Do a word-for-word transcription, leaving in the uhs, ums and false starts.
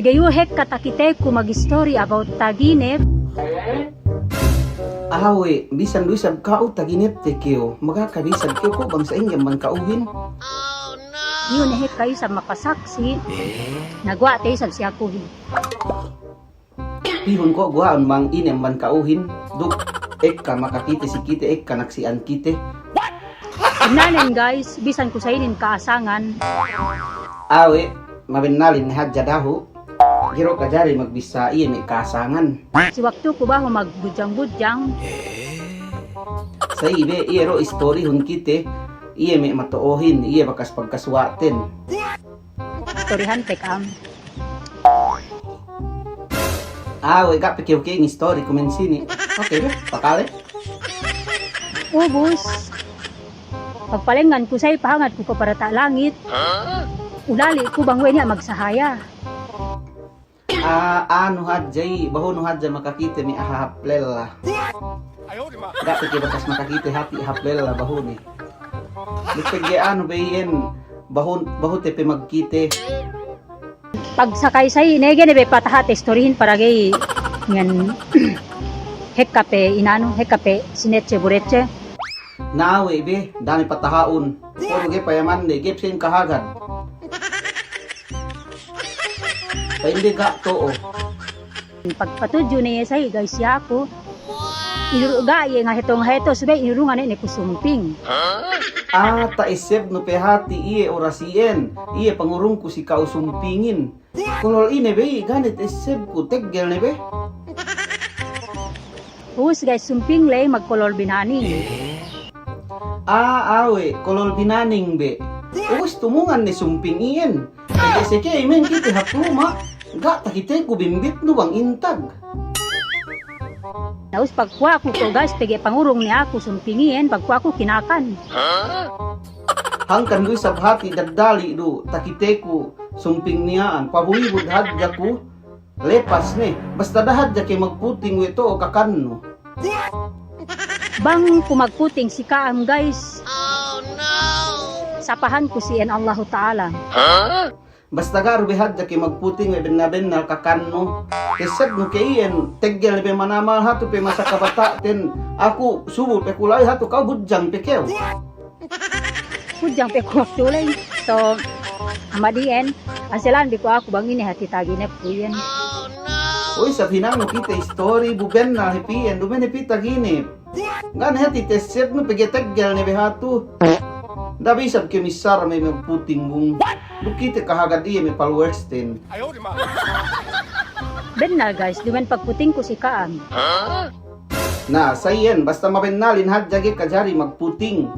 Ga'i iyu' hekka takiteku mag-story about taginep. Awe', bisan du isab ka'u taginepte kew, magaka du isab kew ko' bang sa'ingge amban ka'uhin. Iyu' ne hekka isab makasaksi'. Na guwa'te isab si akuhin. Pihun ko' guwa'un bang ine amban ka'uhin, duk ekka makakite si kite, ekka naksi'an kite. Innanen guys, bisan ku sa inin ka'asangan. Awe', mabennalin ne hadja dahu'. Ga'i du kajari magbissā iye me' ka'asangan. Si waktuku bahu magbudjang-budjang. Sa'i be iye du istorihun kite, iye me' mato'ohin, iye bakas pagkasuwa'ten. Istorihante ka'am. Awe', ga' pe kew ke ngistori kumen sini. Oke be, pakale. Ubus. Pagpalengngan ku sa'i pahangad ku ko' parata' langit. Ulali' ku bang we' niya' magsahaya. A, anu hadja i, bahunu hadja makakite me' a'a hap lella. Ga' pe ke bakas makakite hati' hap lella bahune. Duk pegge' anu be iyan, bahun, bahute pe magkite. Pagsakay sa'i, ne ga'i ne be pataha'te istorihin para ga'i ngen hekka pe inanu, hekka pe sinetse buretse. Na awe' be, da'a ne pataha'un. Polo ga'i payamande, ga'i pe sa'in kahagad. Pa'inde ga' to'o. Pagpatudju ne iye sa'i guys si aku. Inuru' ga' iye ngaheto-ngaheto, subey inurungan ne ku sumping. A, ta'essebnu pe hati' iye oras iyan, iye pangurungku si ka'u sumpingin. Kolol ine be i', ga' ne ta'essebku, teggel ne be. Us guys, sumping ley magkolol binaning. A, awe', kolol binaning be. Us tumungan ne sumping iyan. Seke-seke imen kite hap luma', ga' takiteku bimbitnu bang intag. Na us pagkuwa'ku ko' guys, pegge' pangurung ne aku sumping iyan, pagkuwa'ku kinakan. Hangkan du isab hati' daddali' du, takiteku sumping miya'an, pabuyibud hadja ku, lepas ne, basta da'a hadja ke magputing we' to'o kakannu. Bang ku magputing si ka'am guys, sapahanku si iyan Allahu Ta'ala. Basta ga' du be hadja ke magputing we' bennal-bennal kakannu. Ta'essebnu ke iyan, teggel ne be manamal hatu pe masa kabata'ten. Aku subul pe ku la'i hatu, ka'u budjang pe kew. Budjang pe ku waktu ley. So, amad iyan, anselan bi ku aku bang ine hati' taginepku iyan. Uy, sab hinangnu kite istori bu bennal hep iyan, duma'in hep taginep. Ga' ne hati' ta'essebnu pegge' teggel ne be hatu. Da'a bi isab ke missāra me' magputing bung. Duk kite kahagad iye me' followers ten. Bennal guys, duma'in pagputingku si ka'am. Na, sa iyan, basta mabennalin hadja ga'i kajari magputing.